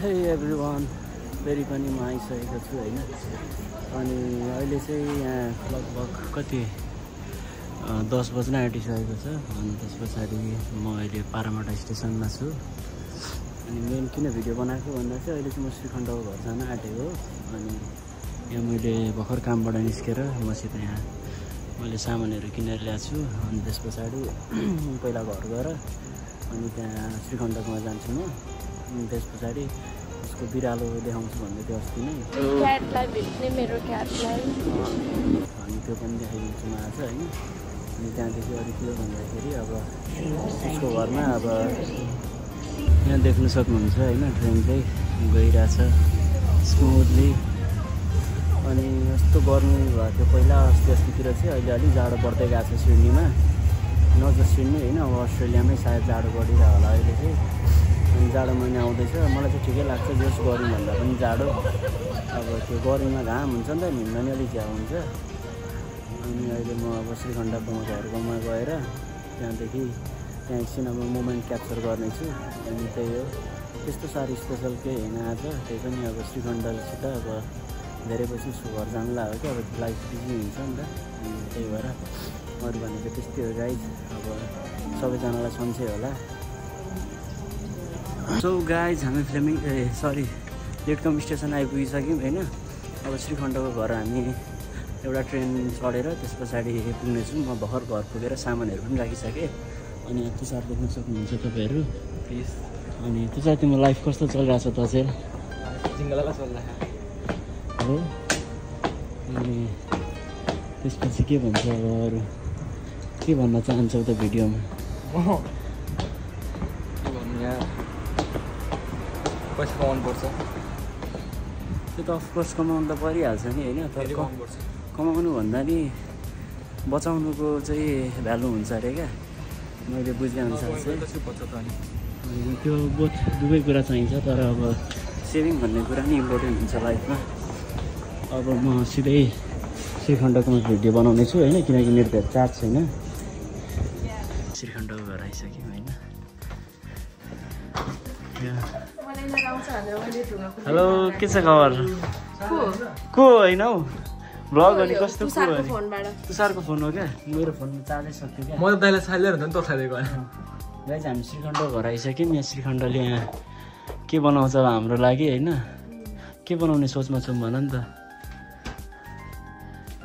हे एभ्रिवान, फेरि पनि म आइसकेको छु होइन। अनि अहिले चाहिँ यहाँ लगभग कति 10 बज्न आँटिसकेको छ। अनि त्यस पछाडि म अहिले पारामाटा स्टेसनमा छु। अनि मेन किन भिडियो बनाएको भन्दा चाहिँ अहिले चाहिँ म श्रीखण्डको घर जान आँटेको। अनि यहाँ मैले भर्खर कामबाट निस्केर मसित यहाँ मैले सामानहरू किनेर ल्याएको छु। अनि त्यस पछाडि पहिला घर गएर अनि त्यहाँ श्रीखण्डकोमा जान्छु म। अनि त्यस पछाडि उसको बिरालो देखाउँछु भन्दै थियो अस्ति नै, क्याटलाई भेट्ने मेरो क्याटलाई। अनि त्यो पनि देखाइदिन्छु म आज होइन। अनि त्यहाँदेखि अरू के हो भन्दाखेरि अब उसको घरमा अब यहाँ देख्न सक्नुहुन्छ होइन, ट्रेन चाहिँ गइरहेछ स्मुथली। अनि यस्तो गर्मी भएको थियो पहिला अस्तितिर चाहिँ, अहिले अलिक जाडो बढ्दै गएको छ सिडनीमा। नजर सिडनी होइन, अब अस्ट्रेलियामै सायद जाडो बढिरहेको होला अहिले चाहिँ। अनि जाडो महिना आउँदैछ, मलाई चाहिँ ठिकै लाग्छ जस गर्मीभन्दा पनि जाडो। अब त्यो गर्मीमा घाम हुन्छ नि त, हिँड्न नि अलिक झ्याउ हुन्छ। अनि अहिले म अब श्रीखण्डको घरकोमा गएर त्यहाँदेखि त्यहाँ एकछिन अब मोमेन्ट क्याप्चर गर्नेछु। अनि त्यही हो, त्यस्तो साह्रो स्पेसल केही होइन आज। त्यही पनि अब श्रीखण्डसित अब धेरै पछि उसको घर जानु लाग्यो कि अब लाइफ बिजी हुन्छ नि त। अनि त्यही भएर अरू भनेको त्यस्तै हो गाइज। अब सबैजनालाई सन्चै होला। सो गाइज हामी लेटकम स्टेसन आइपुगिसक्यौँ होइन। अब श्रीखण्डको घर हामी एउटा ट्रेन चढेर त्यस पछाडि पुग्नेछौँ। म भर्खर घर पुगेर सामानहरू पनि राखिसकेँ। अनि तुषार देख्न सक्नुहुन्छ तपाईँहरू प्लिज। अनि तुषार तिम्रो लाइफ कस्तो चलिरहेछ त चाहिँ हो? अनि त्यसपछि के भन्छ अब अरू के भन्न चाहन्छौ त भिडियोमा? पैसा कमाउनु पर्छ, त्यो त अफकोर्स कमाउनु त परिहाल्छ नि होइन। तर कमाउनु भन्दा नि बचाउनुको चाहिँ भ्यालु हुन्छ अरे क्या, मैले बुझेअनुसार चाहिँ। त्यो बोथ दुवै कुरा चाहिन्छ, तर अब सेभिङ भन्ने कुरा नि इम्पोर्टेन्ट हुन्छ लाइफमा। अब म सिधै श्रीखण्डकोमा भिडियो बनाउने छु होइन, किनकि मेरो भेट चार्ज छैन। श्रीखण्डको घर आइसक्यौँ होइन। हेलो, के छ खबर? को होइन हौ, भ्लग अनि कस्तो? तुषारको फोन हो क्या, मेरो फोनमा चार्जै सक्यो क्या। म त दाइलाई साइलेर हुन्छ नि त खाइदिएको गाइज हामी श्रीखण्डको घर आइसक्यौँ। यहाँ श्रीखण्डले यहाँ के बनाउँछ हाम्रो लागि होइन। के बनाउने सोचमा छौँ भन नि त?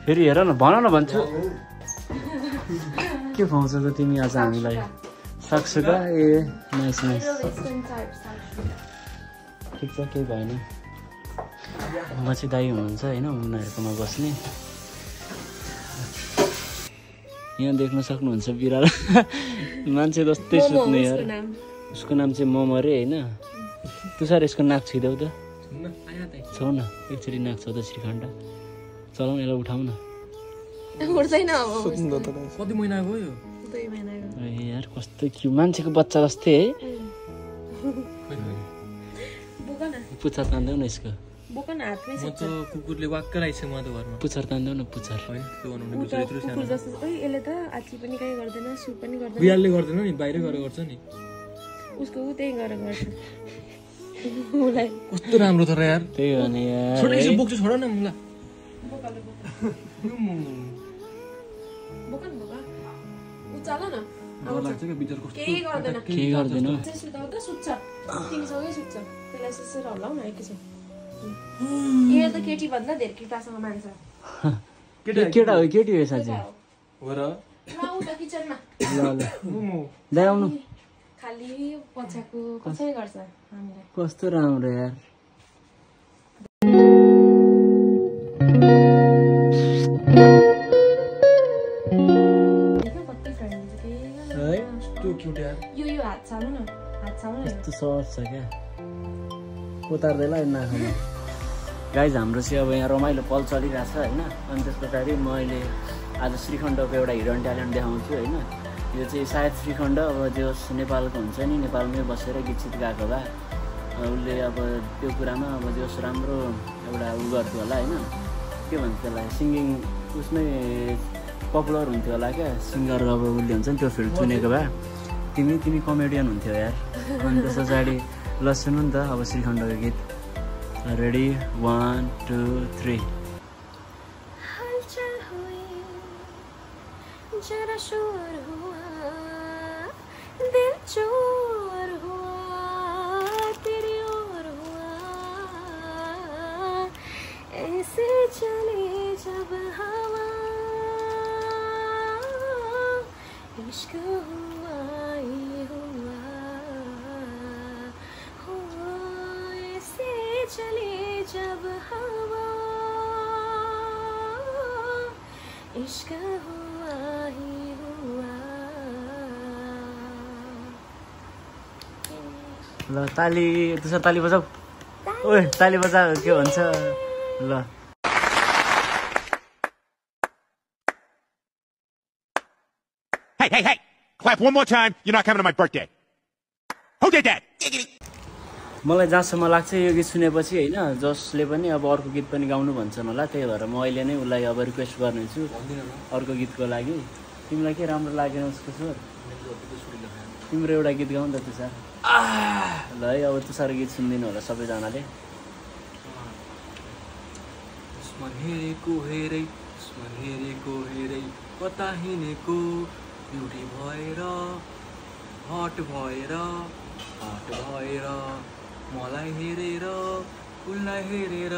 फेरि हेर न, भन न भन्छु। के खुवाउँछ त तिमी आज हामीलाई? सागसुगा? ए नाइस नाइस, ठिक छ, केही भएन। म चाहिँ दाइ हुनुहुन्छ होइन, उनीहरूकोमा बस्ने। यहाँ देख्न सक्नुहुन्छ बिरालो मान्छे जस्तै सुत्ने यार। उसको नाम चाहिँ मोमो अरे होइन। तुषार यसको नाक छिदेऊ त, छौ न एकचोटि नाक छौ त श्रीखण्ड। चलाउन यसलाई उठाउ न। कति महिना गयो यार, कस्तो क्यु मान्छेको बच्चा जस्तै है। पुच्छर तान्देऊ न यसको। कुकुरले वाक्क रहेछ म त घरमा। पुच्छर तान्देऊ न, पुच्छर। बिहारले गर्दैन नि, बाहिरै गरेर गर्छ नि। कस्तो राम्रो छ र यार। त्यही हो नि यार, बोक्छु छोड न मलाई। केही गर्दैन। केटा हो केटी हो साँच्ची? ल्याउनु कस्तो राम्रो यार। यस्तो सर्ट छ क्या, उतार्दैला नाखमा। गाइज हाम्रो चाहिँ अब यहाँ रमाइलो पल चलिरहेछ होइन। अनि त्यस पछाडि म अहिले आज श्रीखण्डको एउटा हिडन ट्यालेन्ट देखाउँछु होइन। यो चाहिँ सायद श्रीखण्ड अब जो नेपालको हुन्छ नि, नेपालमै बसेर गीत सित गाएको भए उसले अब त्यो कुरामा अब जो राम्रो एउटा उ गर्थ्यो होला होइन। के भन्छ त्यसलाई, सिङ्गिङ उसमै पपुलर हुन्थ्यो होला क्या, सिङ्गर अब उसले हुन्छ नि त्यो फिल्ड चुनेको भए। तिमी कमेडियन हुन्थ्यो यार। अनि त्यस पछाडि ल सुन्नु नि त अब श्रीखण्डको गीत रेडी 1 2 3 हलचल हुई जरा शोर हुआ दिल चोर हुआ तेरी ओर हुआ ऐसे चले जब हवा इश्क हुआ ये हुआ हो ऐसे चले जब हवा इश्क हुआ ही हुआ ल ताली तुसार ताली बजाऊ ओए ताली बजा के भन्छ ल Hey! Clap one more time. You're not coming to my birthday. Who did that? मलाई जहाँसम्म लाग्छ यो गीत सुनेपछि होइन जसले पनि अब अर्को गीत पनि गाउनु भन्छ मलाई त्यही भएर म अहिले नै उसलाई अब रिक्वेस्ट गर्नेछु अर्को गीतको लागि तिमीलाई के राम्रो लागेन उसको स्वर तिम्रो एउटा गीत गाउँ न त तुषार ल है अब तुषार गीत सुनिदिनु होला सबैजनाले कता हिँडेको एउटै भएर हट भएर मलाई हेरेर उसलाई हेरेर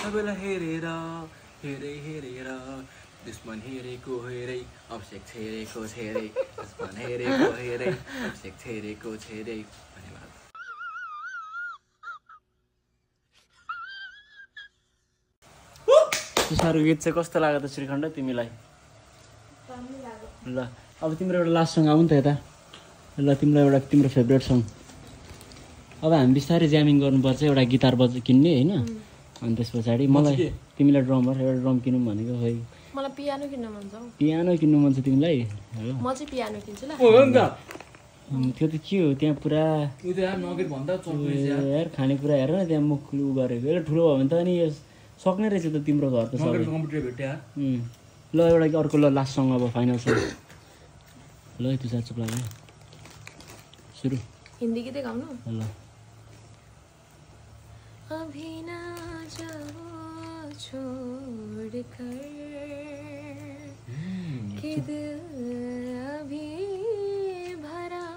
सबैलाई हेरेर हेरेर दुश्मन हेरेको हेरै अभिषेक छेरेको छेरै दुश्मन हेरेको हेरै अभिषेक छेरेको छेरै धन्यवाद तुषारको गीत चाहिँ कस्तो लाग्यो त श्रीखण्ड तिमीलाई ल अब तिम्रो एउटा लास्ट सङ आऊ नि त यता ल तिम्रो एउटा तिम्रो फेभरेट सङ अब हामी बिस्तारै ज्यामिङ गर्नुपर्छ एउटा गिटार किन्ने होइन अनि त्यस पछाडि मलाई तिमीलाई ड्रमर एउटा ड्रम किनौँ भनेको खै मलाई पियानो किन्न मन छ पियानो किन्नु मन छ तिमीलाई म चाहिँ पियानो किन्छु ल त्यो त के हो त्यहाँ पुरा यार खानेकुरा हेर न त्यहाँ मुख उ गरेको एउटा ठुलो भयो भने त अनि सक्ने रहेछ त तिम्रो घर त सबै ल एउटा अर्को ल लास्ट सङ अब फाइनल सङ ल तुषार चुप लाग्यो सुरु हिन्दी गीतै गाउनु ल अभी ना जाओ छोड़ कर कि दिल अभी भरा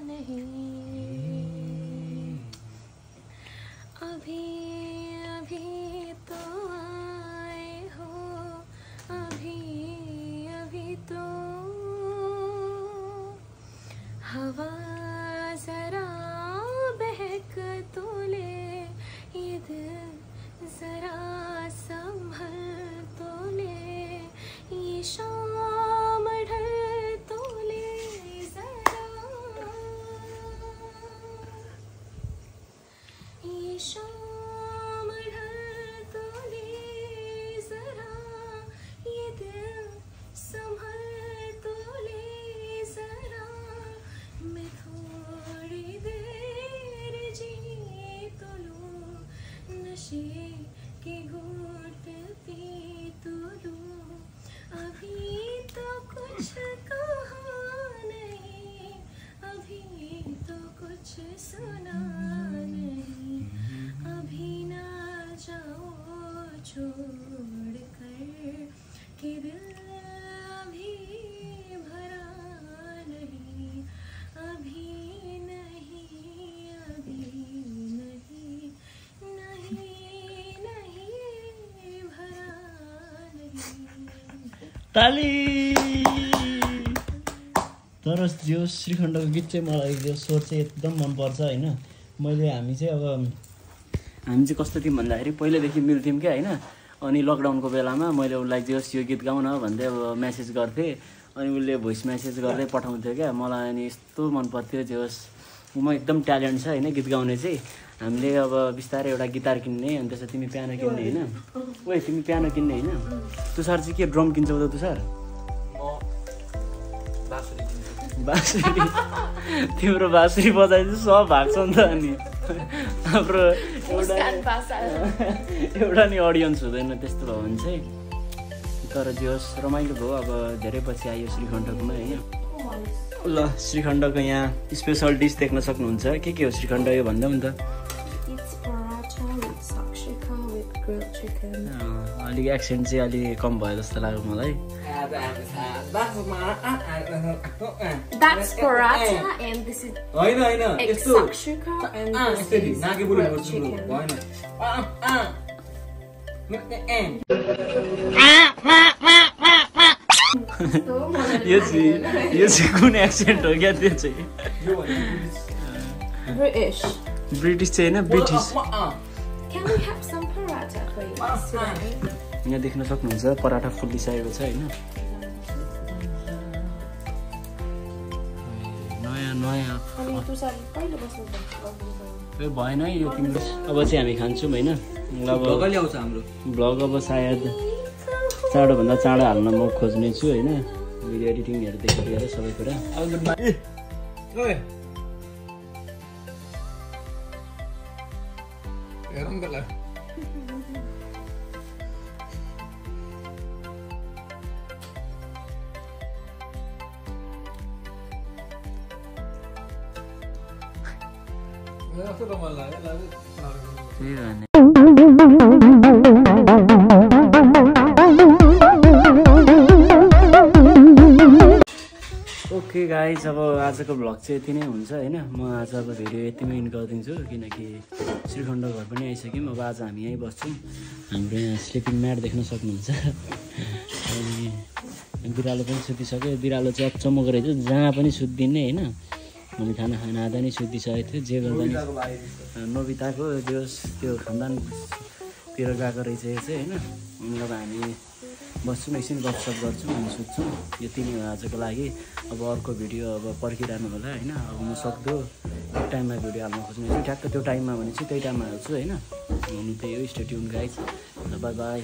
नहीं अभी तो आए हो अभी तो हवा जरा बहक तो ले ये दिल जरा संभल तो ले ये शाम ढल तो ले जरा ये शाम ढल तो ले जरा ये दिल संभल तो ले जरा मैं थोड़ी देर जी तो लूं नशे के घूंट पी तो लूं अभी तो कुछ कहा नहीं अभी तो कुछ सुना नहीं अभी ना जाओ छोड़ कर कि दिल अभी भरा नहीं अभी नहीं भरा नहीं ताली तर यो श्रीखण्डको गीत चाहिँ मलाई यो स्वर चाहिँ एकदम मनपर्छ होइन हामी चाहिँ कस्तो थियौँ भन्दाखेरि पहिल्यैदेखि मिल्थ्यौँ क्या होइन अनि लकडाउनको बेलामा मैले उसलाई जोस् यो गीत गाउन भन्दै अब मेसेज गर्थेँ अनि उसले भोइस मेसेज गर्दै पठाउँथ्यो क्या मलाई अनि यस्तो मन पर्थ्यो जोस् उमा एकदम ट्यालेन्ट छ होइन गीत गाउने चाहिँ हामीले अब बिस्तारै एउटा गिटार किन्ने अनि त्यसपछि तिमी पियानो किन्ने होइन ओए तिमी पियानो किन्ने होइन तुषार चाहिँ के ड्रम किन्छौ त तुषार बाँसुरी तिम्रो बाँसुरी बजाइ चाहिँ सब भाग्छ नि त अनि हाम्रो एउटा नि अडियन्स हुँदैन त्यस्तो भयो भने चाहिँ तर जोस् रमाइलो भयो अब धेरै पछि आयो श्रीखण्डकोमा होइन ल श्रीखण्डको यहाँ स्पेसल डिस देख्न सक्नुहुन्छ के हो श्रीखण्ड यो भन्दा पनि त It's paratha with sakshika with grilled chicken. अलिक एक्सेन्ट चाहिँ अलि कम भयो जस्तो लाग्यो मलाई That's paratha and this is होइन egg sakshika and this is grilled chicken. यो चाहिँ कुन एक्सेन्ट हो क्या त्यो चाहिँ British. ब्रिटिस चाहिँ होइन British Can we have some paratha, please, today? यहाँ देख्न सक्नुहुन्छ पराठा फुलिसकेको छ होइन नयाँ नयाँ यो भएन है यो तिम्रो अब चाहिँ हामी खान्छौँ होइन अब ल्याउँछ हाम्रो भ्लग अब सायद चाँडोभन्दा चाँडो हाल्न म खोज्ने छु होइन भिडियो एडिटिङहरूदेखि लिएर सबै कुरा त्यही भने ओके गाइज अब आजको भ्लग चाहिँ यति नै हुन्छ होइन म आज अब भिडियो यतिमै इन्ड गरिदिन्छु किनकि श्रीखण्ड घर पनि आइसक्यौँ अब आज हामी यहीँ बस्छौँ हाम्रो यहाँ स्लिपिङ म्याट देख्न सक्नुहुन्छ अनि बिरालो पनि सुतिसक्यो बिरालो चाहिँ अचम्म गरेको थियो जहाँ पनि सुत्दिने होइन हामी खाना खाँदा नै सुतिसकेको थियो जे गर्दा नि नोबिताको त्यो खानदानतिर गएको रहेछ यो चाहिँ होइन अब हामी बस्छौँ एकछिन गफसफ गर्छौँ अनि सुत्छौँ यति नै हो आजको लागि अब अर्को भिडियो अब पर्खिरहनु होला होइन अब म सक्दो एक टाइममा भिडियो हाल्न खोज्ने छु ठ्याक्क त्यो टाइममा भने चाहिँ त्यही टाइममा हाल्छु होइन अनि त्यही हो stay tune guys by by